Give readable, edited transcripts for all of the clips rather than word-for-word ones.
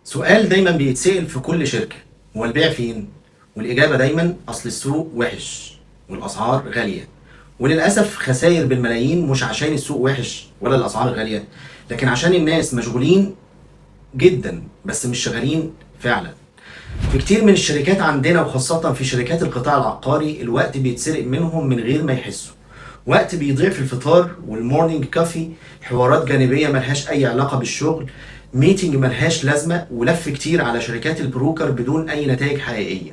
سؤال دايما بيتسأل في كل شركة: هو البيع فين؟ والإجابة دايما أصل السوق وحش والأسعار غالية، وللأسف خسائر بالملايين، مش عشان السوق وحش ولا الأسعار غالية، لكن عشان الناس مشغولين جدا بس مش شغالين فعلا. في كتير من الشركات عندنا، وخاصة في شركات القطاع العقاري، الوقت بيتسرق منهم من غير ما يحسوا. وقت بيضيع في الفطار وال morning coffee، حوارات جانبية ملهاش أي علاقة بالشغل، meeting ملهاش لازمة، ولف كتير على شركات ال broker بدون أي نتائج حقيقية،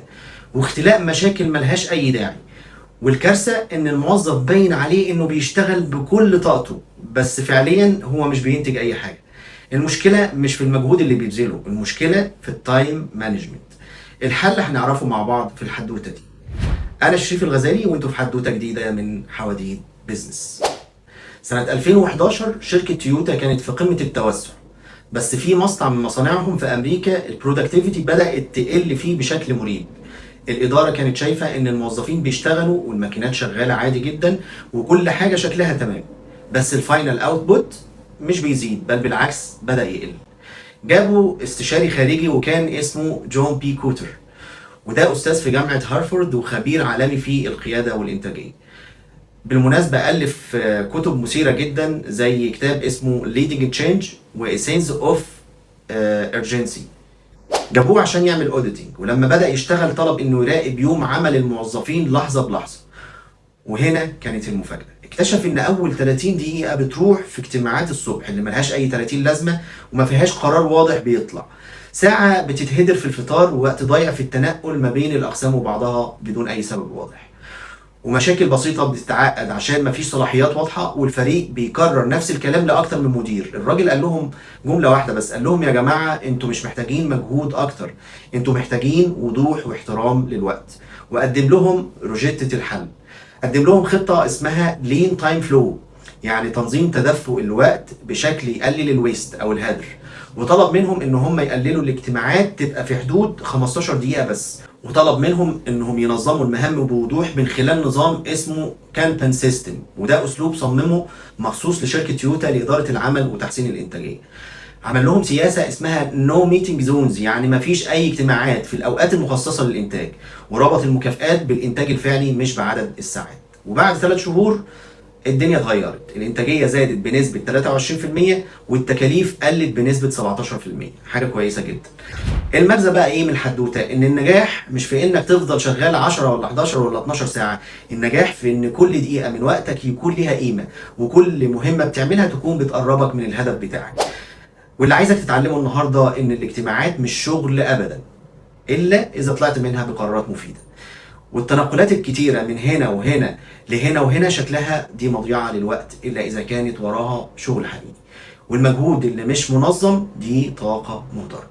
واختلاق مشاكل ملهاش أي داعي. والكارثة إن الموظف باين عليه إنه بيشتغل بكل طاقته، بس فعليا هو مش بينتج أي حاجة. المشكلة مش في المجهود اللي بيبذله، المشكلة في ال time management. الحل هنعرفه مع بعض في الحدوتة دي. أنا شريف الغزالي، وانتوا في حدوتة جديدة من حواديت business. سنة 2011 شركة تويوتا كانت في قمة التوسع، بس في مصنع من مصانعهم في أمريكا ال productivity بدأت تقل فيه بشكل مريب. الإدارة كانت شايفة إن الموظفين بيشتغلوا والماكينات شغالة عادي جدا وكل حاجة شكلها تمام، بس ال final output مش بيزيد، بل بالعكس بدأ يقل. جابوا استشاري خارجي وكان اسمه جون بي كوتر، وده أستاذ في جامعة هارفارد وخبير عالمي في القيادة والإنتاجية. بالمناسبة ألف كتب مثيرة جدا زي كتاب اسمه Leading Change و A Sense of Urgency. جابوه عشان يعمل auditing، ولما بدأ يشتغل طلب انه يراقب يوم عمل الموظفين لحظة بلحظة. وهنا كانت المفاجأة: اكتشف ان اول 30 دقيقة بتروح في اجتماعات الصبح اللي ملهاش اي 30 لازمة وما فيهاش قرار واضح بيطلع. ساعة بتتهدر في الفطار، ووقت ضايع في التنقل ما بين الأقسام وبعضها بدون أي سبب واضح، ومشاكل بسيطة بتتعقد عشان مفيش صلاحيات واضحة، والفريق بيكرر نفس الكلام لأكتر من مدير. الراجل قال لهم جملة واحدة بس، قال لهم: يا جماعة، انتوا مش محتاجين مجهود أكتر، انتوا محتاجين وضوح واحترام للوقت. وقدم لهم روشتة الحل، قدم لهم خطة اسمها lean time flow، يعني تنظيم تدفق الوقت بشكل يقلل ال waste او الهدر. وطلب منهم ان هم يقللوا الاجتماعات تبقى في حدود 15 دقيقة بس، وطلب منهم انهم ينظموا المهام بوضوح من خلال نظام اسمه Kanban system، وده اسلوب صممه مخصوص لشركة تويوتا لإدارة العمل وتحسين الإنتاجية. عمل لهم سياسة اسمها no meeting zones، يعني ما فيش أي اجتماعات في الأوقات المخصصة للإنتاج، وربط المكافآت بالإنتاج الفعلي مش بعدد الساعات. وبعد 3 شهور الدنيا اتغيرت، الإنتاجية زادت بنسبة 23% والتكاليف قلت بنسبة 17%، حاجة كويسة جدا. المغزى بقى ايه من الحدوته؟ ان النجاح مش في انك تفضل شغال 10 ولا 11 ولا 12 ساعه، النجاح في ان كل دقيقة من وقتك يكون ليها قيمه، وكل مهمة بتعملها تكون بتقربك من الهدف بتاعك. واللي عايزك تتعلمه النهارده ان الاجتماعات مش شغل ابدا الا اذا طلعت منها بقرارات مفيده، والتنقلات الكتيرة من هنا وهنا لهنا وهنا شكلها دي مضيعة للوقت الا اذا كانت وراها شغل حقيقي، والمجهود اللي مش منظم دي طاقة مهدره.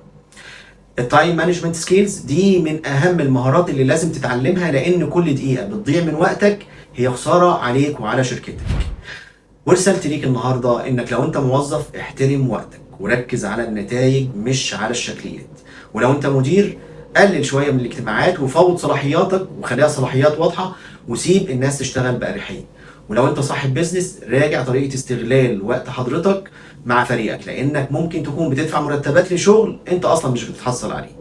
ال time management skills دي من اهم المهارات اللي لازم تتعلمها، لان كل دقيقة بتضيع من وقتك هي خسارة عليك وعلى شركتك. ورسالتي ليك النهارده انك لو انت موظف احترم وقتك وركز على النتائج مش على الشكليات، ولو انت مدير قلل شوية من الاجتماعات وفوض صلاحياتك وخليها صلاحيات واضحة وسيب الناس تشتغل باريحيه. ولو انت صاحب business راجع طريقه استغلال وقت حضرتك مع فريقك، لانك ممكن تكون بتدفع مرتبات لشغل انت اصلا مش بتتحصل عليه،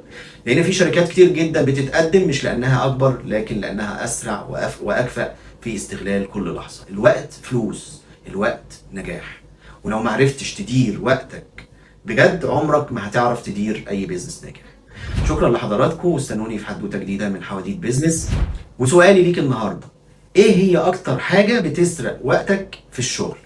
لان في شركات كتير جدا بتتقدم مش لانها اكبر لكن لانها اسرع واكفأ في استغلال كل لحظه. الوقت فلوس، الوقت نجاح، ولو ما عرفتش تدير وقتك بجد عمرك ما هتعرف تدير اي business ناجح. شكرا لحضراتكم، واستنوني في حدوتة جديدة من حواديت business. وسؤالي ليك النهارده: ايه هي اكتر حاجة بتسرق وقتك في الشغل؟